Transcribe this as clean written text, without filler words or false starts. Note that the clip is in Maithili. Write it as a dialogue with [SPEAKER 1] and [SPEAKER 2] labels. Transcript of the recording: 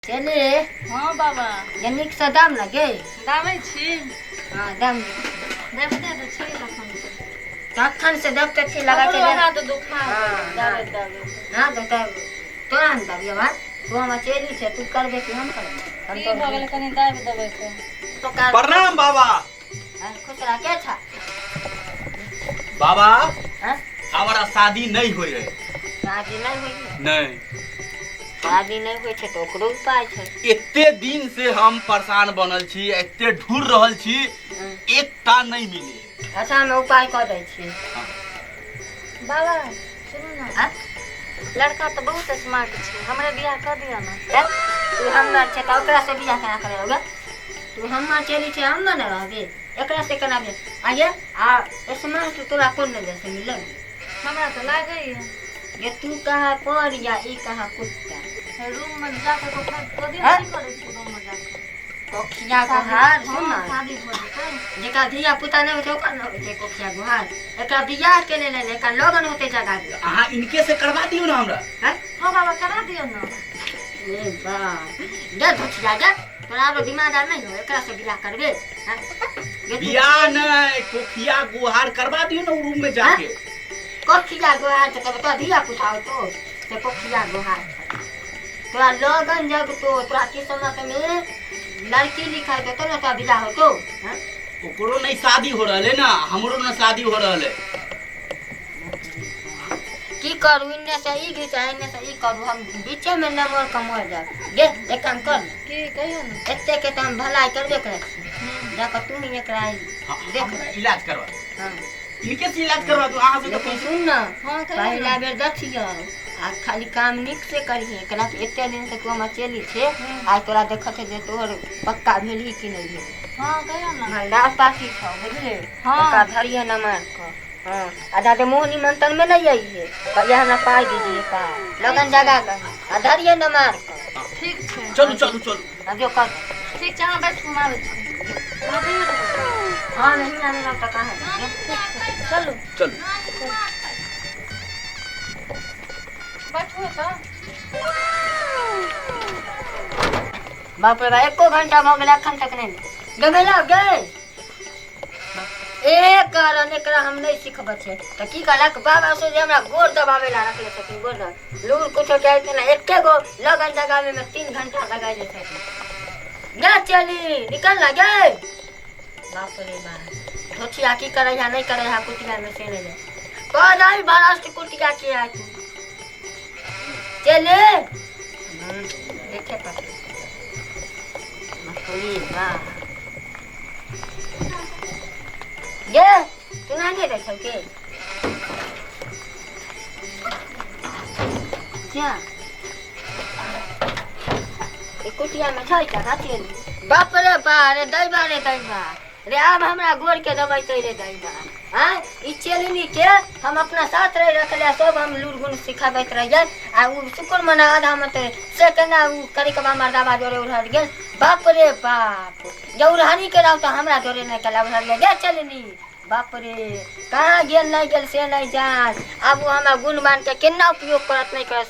[SPEAKER 1] चले।
[SPEAKER 2] हाँ बाबा।
[SPEAKER 1] जे नीकसँ दाम लगे।
[SPEAKER 2] दाबै छी।
[SPEAKER 1] हाँ दाम।
[SPEAKER 2] देखते तऽ छी तखन से।
[SPEAKER 1] तखन से देखते छी लगा
[SPEAKER 2] हमरो
[SPEAKER 1] के
[SPEAKER 2] हाथ दुखा
[SPEAKER 1] हाँ,
[SPEAKER 2] दाबै दाबै।
[SPEAKER 1] हाँ तऽ तोरा ने दाबियो बात, तू हमर चेली छै, तू करबे कि हम करबै? हम
[SPEAKER 2] की भऽ गेलै, कनि दाबि देबै तऽ।
[SPEAKER 1] तो
[SPEAKER 3] प्रणाम बाबा।
[SPEAKER 1] हाँ, खुश रह। के छा
[SPEAKER 3] बाबा?
[SPEAKER 1] हाँ?
[SPEAKER 3] हमारा शादी नहीं होय है।
[SPEAKER 1] शादी नहीं होइ छै?
[SPEAKER 3] नहीं।
[SPEAKER 1] शादी नहीं होइ छै तऽ ओकरो उपाय छै।
[SPEAKER 3] एते दिन से हम परेशान बनल छी, एते ढूंढ रहल छी, एकटा नहीं मिले।
[SPEAKER 1] अच्छा, हम उपाय कऽ दै छी।
[SPEAKER 2] बाबा सुनू ने।
[SPEAKER 1] हाँ?
[SPEAKER 2] लड़का तऽ बहुत स्मार्ट छै, हमरे बियाह कऽ दिअ ने।
[SPEAKER 1] ए, तू हमर छै तऽ ओकरा से बियाह केना करेबे? तू हमर चली छै, हम ने रहबे, एकरा से केना बियाह? आये आ स्मार्ट तोरा कोन नजर से मिलल?
[SPEAKER 2] हमरा तऽ लागैए।
[SPEAKER 1] ये तू कहाँ पर या ई कहाँ कुत्ता।
[SPEAKER 2] रूम मे जाकऽ कऽ दियौ।
[SPEAKER 1] हैं?
[SPEAKER 2] की करै छी रूम मे जाकऽ?
[SPEAKER 1] कोखिया गुहार सुन
[SPEAKER 2] हाँ,
[SPEAKER 1] ने।
[SPEAKER 2] शादी भऽ जेतै।
[SPEAKER 1] जेकरा धिया पुता नहि होइ छै ओकर ने होइ छै कोखिया गुहार। एकरा बियाह के लेल एकरा लगन होते जगा दे।
[SPEAKER 3] अहाँ इनके से करवा दियो ना हमरा।
[SPEAKER 1] हैं?
[SPEAKER 2] हाँ बाबा, करा दियौ ने।
[SPEAKER 1] ए बा जा धोतिया जा, तोरा आरो दिमाग आर नहीं हो, एकरा से बियाह करबे? हैं? ये तू
[SPEAKER 3] बियाह नहीं, कोखिया गुहार करवा दियो ना रूम में जाके।
[SPEAKER 1] कोखिया गुहार से करबे? तोरा धिया पुता होतो से कोखिया गुहार तोरा लगन जगतो, तोरा किस्मत में लड़की लिखाई देतो ने, तोरा बियाह होतो? हैं?
[SPEAKER 3] ओकरो नहीं शादी हो रहल है ना, हमरो ना शादी हो रहल है।
[SPEAKER 1] की करू, इन्ने से ई घिचा, इन्ने से ई करू, हम बीचे में न मोर कमर जाब। गे एक काम कर ने।
[SPEAKER 2] की कहियौ ने।
[SPEAKER 1] एते के तऽ हम भलाई करबे करै छी, जाकऽ तू ही एकरा
[SPEAKER 3] हाँ,
[SPEAKER 1] देख।
[SPEAKER 3] हमरा इलाज करवा।
[SPEAKER 1] हाँ।
[SPEAKER 3] इनके से इलाज करवा दो, अहाँ से तो
[SPEAKER 1] लेकिन
[SPEAKER 3] पैसे
[SPEAKER 1] सुन ने।
[SPEAKER 2] हाँ कहियौ
[SPEAKER 1] पहिला
[SPEAKER 2] ने।
[SPEAKER 1] बेर देखियौ आ खाली काम नीक से करिहे। एकरा से एते दिन से तू हमर चेली छै, आइ तोरा देखत जे तोहर पक्का भेलही कि नहि भेल।
[SPEAKER 2] हाँ कहियौ ने।
[SPEAKER 1] भंडार पार्टी छौ, बुझली?
[SPEAKER 2] हाँ।
[SPEAKER 1] एकरा धरिहे न मार कऽ। हाँ, आ दादे मोह निमंत्रण में नहीं आइए, कहिए हमरा पाई दीजिए पाई, लगन जगा कऽ आ धरिहे न मार कऽ।
[SPEAKER 2] ठीक छै।
[SPEAKER 3] चलू चलू चलू।
[SPEAKER 1] आ जो कर।
[SPEAKER 2] ठीक छै, अहाँ बैठ, हम आबै छी। अहाँ कहियौ रहबै?
[SPEAKER 1] हाँ, नहीं आने लग तऽ कहाँ जो।
[SPEAKER 2] ठीक छै, चलू।
[SPEAKER 3] चलू।
[SPEAKER 2] बैठू तऽ।
[SPEAKER 1] बाप रे बा, एको घंटा भऽ गेल, एखन तक नहि गमेला गे। एक कारण एकरा हम नहि सिखबै छै तऽ की कहलक बाबा से जे हमरा गोर दबाबै ला रखले छथिन, गोर दबा लूर कुछो के आइत ना, एके गो लगन जगावे में 3 घंटा लगा जे छथिन। गे चली निकल ना गे। बाप रे बाप, धोतिया की करे या नहीं करे, कुटिया में से नहीं जाए कह जाई भरस्ट कुटिया के आय तू चले। देखे पर मछली वाह गे, तू ना नहीं देखो के जा ई कुटिया में छै का चल। बाप रे बा रे दैबा रे दैबा रे, आब हमरा गोर के दबैते रे दैबा। आँय, ई चेलनी के हम अपना साथ रहि रखले, सब हम लूर गुण सिखाबैत रहियै आ उ शुक्र मना आधा मत से केना उ करिकबा मर्दाबा जोरे उड़हर गेल। बाप रे बाप, जब उड़हरी के रहू तऽ हमरा जोरे नहि केला उड़हर गेल। गे चलनी, बाप रे, कहाँ गेल नहि गेल से नहि जान। आब ओ हमरा गुण मान के केना उपयोग करत नहि करत से।